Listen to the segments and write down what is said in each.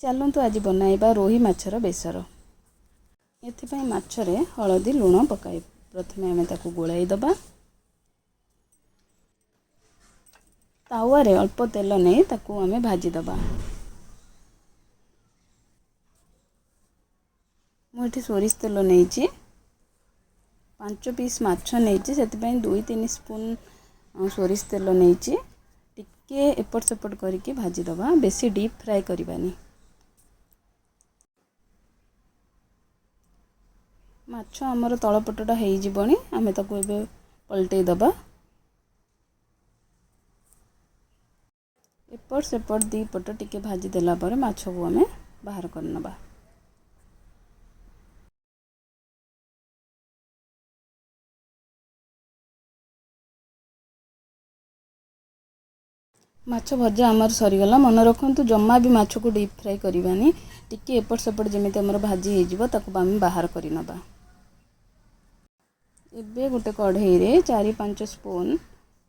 ଚାଲନ୍ତୁ ଆଜି ବନାଇବା ରୋହି ମାଛର ବେସର। ଏଥିପାଇଁ ମାଛରେ ହଳଦୀ ଲୁଣ ପକାଇ ପ୍ରଥମେ ଆମେ ତାକୁ ଗୋଳାଇ ଦେବା। ତାୱାରେ ଅଳ୍ପ ତେଲ ନେଇ ତାକୁ ଆମେ ଭାଜିଦେବା। ମୁଁ ଏଠି ସୋରିଷ ତେଲ ନେଇଛି। 5 ପିସ୍ ମାଛ ନେଇଛି, ସେଥିପାଇଁ 2-3 ସ୍ପୁନ୍ ସୋରିଷ ତେଲ ନେଇଛି। ଟିକେ ଏପଟ ସେପଟ କରିକି ଭାଜିଦେବା, ବେଶୀ ଡିପ୍ ଫ୍ରାଏ କରିବାନି। ମାଛ ଆମର ତଳପଟଟା ହେଇଯିବଣି, ଆମେ ତାକୁ ଏବେ ପଲଟେଇ ଦେବା। ଏପଟ ସେପଟ ଦୁଇ ପଟ ଟିକେ ଭାଜି ଦେଲା ପରେ ମାଛକୁ ଆମେ ବାହାର କରିନେବା। ମାଛ ଭଜା ଆମର ସରିଗଲା। ମନେ ରଖନ୍ତୁ, ଜମା ବି ମାଛକୁ ଡିପ୍ ଫ୍ରାଏ କରିବାନି। ଟିକେ ଏପଟ ସେପଟ ଯେମିତି ଆମର ଭାଜି ହେଇଯିବ, ତାକୁ ଆମେ ବାହାର କରିନେବା। ଏବେ ଗୋଟେ କଢ଼େଇରେ 4-5 ସ୍ପୁନ୍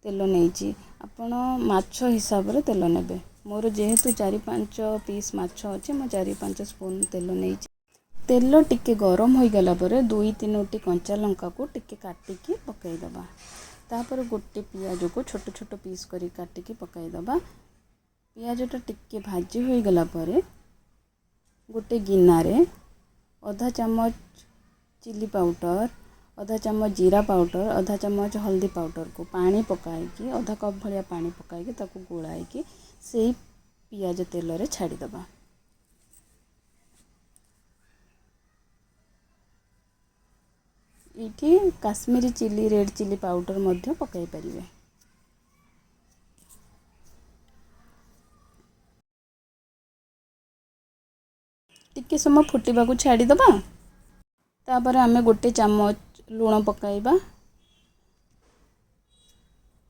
ତେଲ ନେଇଛି। ଆପଣ ମାଛ ହିସାବରେ ତେଲ ନେବେ। ମୋର ଯେହେତୁ 4-5 ପିସ୍ ମାଛ ଅଛି, ମୁଁ 4-5 ସ୍ପୁନ୍ ତେଲ ନେଇଛି। ତେଲ ଟିକେ ଗରମ ହୋଇଗଲା ପରେ 2-3ଟି କଞ୍ଚା ଲଙ୍କାକୁ ଟିକେ କାଟିକି ପକାଇଦେବା। ତାପରେ ଗୋଟେ ପିଆଜକୁ ଛୋଟ ଛୋଟ ପିସ୍ କରି କାଟିକି ପକାଇଦେବା। ପିଆଜଟା ଟିକେ ଭାଜି ହୋଇଗଲା ପରେ ଗୋଟେ ଗିନାରେ ଅଧା ଚାମଚ ଚିଲି ପାଉଡ଼ର, ଅଧା ଚାମଚ ଜିରା ପାଉଡ଼ର, ଅଧା ଚାମଚ ହଳଦୀ ପାଉଡ଼ରକୁ ପାଣି ପକାଇକି, ଅଧା କପ୍ ଭଳିଆ ପାଣି ପକାଇକି ତାକୁ ଗୋଳାଇକି ସେଇ ପିଆଜ ତେଲରେ ଛାଡ଼ିଦେବା। ଏଇଠି Kashmiri chilli, red chilli powder ମଧ୍ୟ ପକାଇ ପାରିବେ। ଟିକେ ସମୟ ଫୁଟିବାକୁ ଛାଡ଼ିଦେବା। ତାପରେ ଆମେ ଗୋଟେ ଚାମଚ ଲୁଣ ପକାଇବା,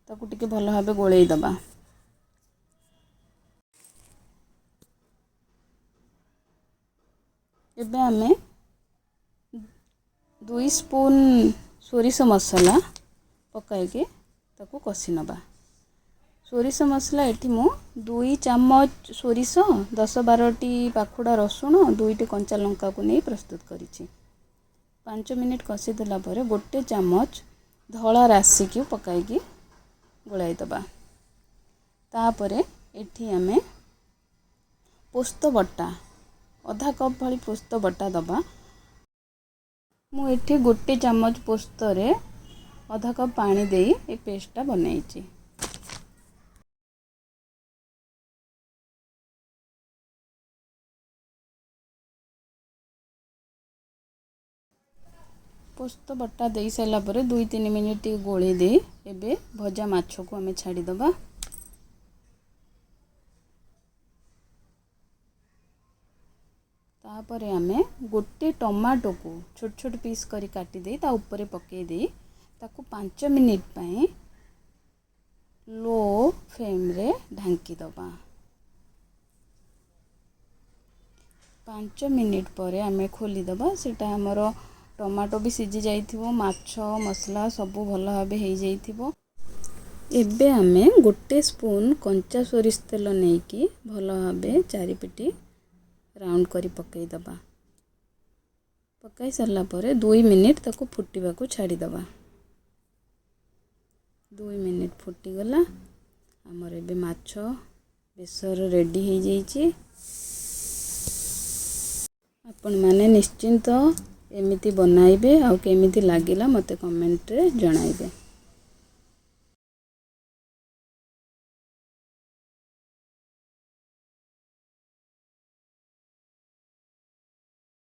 ତାକୁ ଟିକେ ଭଲ ଭାବେ ଗୋଳେଇ ଦେବା। ଏବେ ଆମେ 2 ସ୍ପୁନ୍ ସୋରିଷ ମସଲା ପକାଇକି ତାକୁ କଷି ନେବା। ସୋରିଷ ମସଲା ଏଠି ମୁଁ 2 ଚାମଚ ସୋରିଷ, 10-12ଟି ପାଖୁଡ଼ା ରସୁଣ, 2ଟି କଞ୍ଚା ଲଙ୍କାକୁ ନେଇ ପ୍ରସ୍ତୁତ କରିଛି। 5 ମିନିଟ୍ କଷିଦେଲା ପରେ ଗୋଟେ ଚାମଚ ଧଳା ରାଶିକୁ ପକାଇକି ଗୋଳାଇ ଦେବା। ତାପରେ ଏଠି ଆମେ ପୋସ୍ତ ବଟା, ଅଧା କପ୍ ଭଳି ପୋସ୍ତ ବଟା ଦେବା। ମୁଁ ଏଠି ଗୋଟେ ଚାମଚ ପୋସ୍ତରେ ଅଧା କପ୍ ପାଣି ଦେଇ ଏ ପେଷ୍ଟଟା ବନେଇଛି। ପୋସ୍ତ ବଟା ଦେଇ ସାରିଲା ପରେ 2-3 ମିନିଟ୍ ଟିକେ ଗୋଳେଇ ଦେଇ ଏବେ ଭଜା ମାଛକୁ ଆମେ ଛାଡ଼ିଦେବା। ତାପରେ ଆମେ ଗୋଟେ ଟମାଟୋକୁ ଛୋଟ ଛୋଟ ପିସ୍ କରି କାଟିଦେଇ ତା ଉପରେ ପକାଇ ଦେଇ ତାକୁ 5 ମିନିଟ୍ ପାଇଁ ଲୋ ଫ୍ଲେମ୍ରେ ଢାଙ୍କିଦେବା। 5 ମିନିଟ୍ ପରେ ଆମେ ଖୋଲିଦେବା। ସେଇଟା ଆମର ଟମାଟୋ ବି ସିଝି ଯାଇଥିବ, ମାଛ ମସଲା ସବୁ ଭଲ ଭାବେ ହେଇଯାଇଥିବ। ଏବେ ଆମେ ଗୋଟେ ସ୍ପୁନ୍ କଞ୍ଚା ସୋରିଷ ତେଲ ନେଇକି ଭଲ ଭାବେ ଚାରିପିଟି ରାଉଣ୍ଡ କରି ପକାଇଦେବା। ପକାଇ ସାରିଲା ପରେ 2 ମିନିଟ୍ ତାକୁ ଫୁଟିବାକୁ ଛାଡ଼ିଦେବା। 2 ମିନିଟ୍ ଫୁଟିଗଲା। ଆମର ଏବେ ମାଛ ବେସର ରେଡ଼ି ହେଇଯାଇଛି। ଆପଣମାନେ ନିଶ୍ଚିନ୍ତ ଏମିତି ବନାଇବେ ଆଉ କେମିତି ଲାଗିଲା ମୋତେ କମେଣ୍ଟରେ ଜଣାଇବେ।